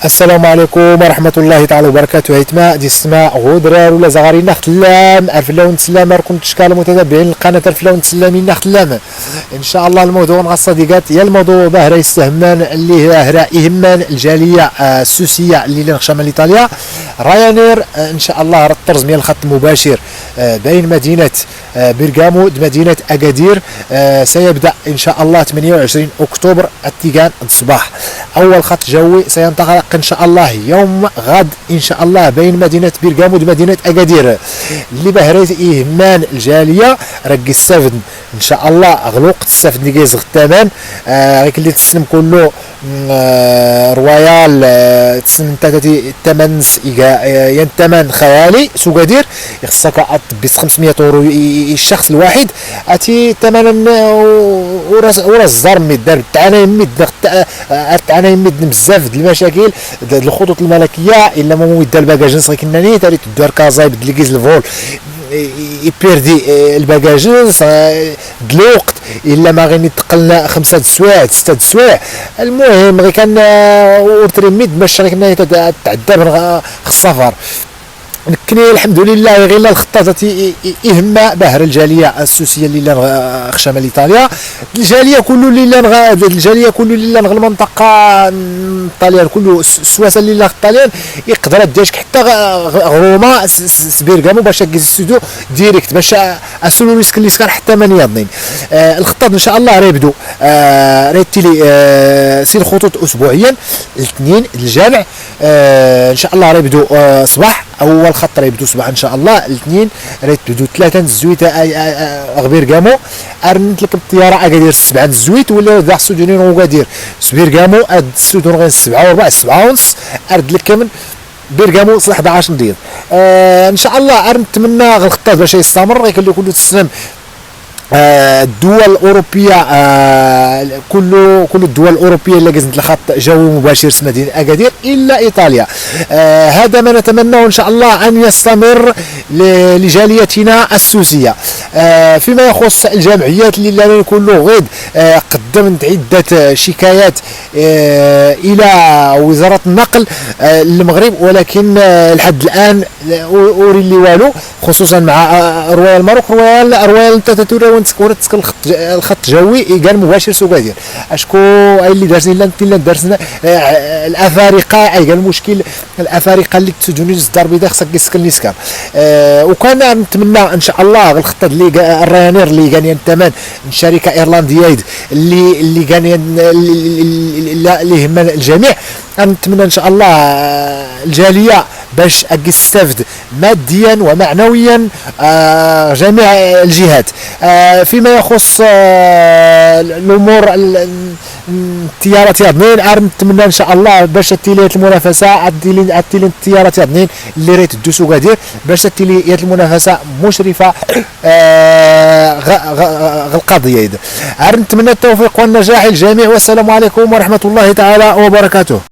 السلام عليكم ورحمة الله تعالى وبركاته. هيتما دي السماء غدرار ولا زغاري نختلام أرفلاون تسلام ركن تشكال متابعين القناة أرفلاون تسلامي نختلام. إن شاء الله الموضوع مع الصديقات يا الموضوع بهرا يستهمان اللي هي هرا إهمان الجالية السوسية اللي نخشى من إيطاليا رايانير. إن شاء الله راه طرز من الخط المباشر بين مدينة بيرغامو مدينة أكادير. سيبدأ إن شاء الله 28 أكتوبر التيغان الصباح. أول خط جوي سينطلق إن شاء الله يوم غد إن شاء الله بين مدينة بيرغامو ومدينة أكادير. اللي بهريت إهمان الجالية راه السفن إن شاء الله غلوق السفن اللي كيزغ الثمن غير اللي تسلم كله رويال تسلم الثمن ين الثمن خيالي سوكادير خصك تبيس 500 اورو الشخص الواحد اتي ثمن وراس الزار ميد تعاني ميد تعاني ميد بزاف د المشاكل الخطوط الملكية الا ما مويد ال bagage نص كنا نيت تدار كازا يبدل كيز ال vol يبيردي ال bagage دلوقت الا ما غير تقلنا 5 السوايع 6 السوايع. المهم غير كان ورتريميد باش غير كنا تعدى السفر. نكني الحمد لله غير الخطة إهمة بهر الجالية السوسية اللي لا خشمة لإيطاليا الجالية كله اللي لا الجالية كله اللي لا المنطقة الطاليان كله السواسة اللي لا الطاليان يقدر ديالك حتى روما سبيرغامو باش السودو direct باش اسولو risque اللي سكر حتى 8 اثنين. الخطة ان شاء الله راه يبدو راه تيلي سير الخطوط اسبوعيا الاثنين الجامع ان شاء الله راه يبدو صباح اول خط راه يبدو صباح ان شاء الله الاثنين راه تبدو 3 الزويت غبيرغامو ارنت لك الطيارة اكادير 7 الزويت ولا ذا سودونين اكادير سبيرغامو اد السودون غير 7 وربع 7 ونص ارد لك من بيرغامو 11 ندير. ان شاء الله نتمنى الخطة باش يستمر غير اللي كله تسلم الدول الاوروبية كل الدول الاوروبية اللي قزنت الخط جوي مباشر مدينة اكادير الا ايطاليا. هذا ما نتمناه ان شاء الله ان يستمر لجاليتنا السوسيه. فيما يخص الجمعيات اللي لا كله غيد قدمت عده شكايات الى وزارة النقل المغرب، ولكن لحد الان اوري لي والو، خصوصا مع رويال ماروك رويال تاتورا تسكن الخط الجوي كان مباشر سوكادير. اشكو اللي دارسين لا دارسنا الافارقة اي قال المشكل الافارقة اللي تسجنوا الدار البيضاء خصك يسكن ليسكان. وكان نتمنى ان شاء الله الخطة اللي الرايانير اللي كان الثمن شركة ايرلنديه اللي كان اللي هم الجميع. نتمنى ان شاء الله الجالية باش تستفد ماديا ومعنويا جميع الجهات. فيما يخص الامور الطيارات اثنين نتمنى ان شاء الله باش تيلي المنافسة تيلي الطيارات اثنين اللي ريت الدوسو غادير باش تيلي المنافسة مشرفة القضية. نتمنى التوفيق والنجاح للجميع والسلام عليكم ورحمة الله تعالى وبركاته.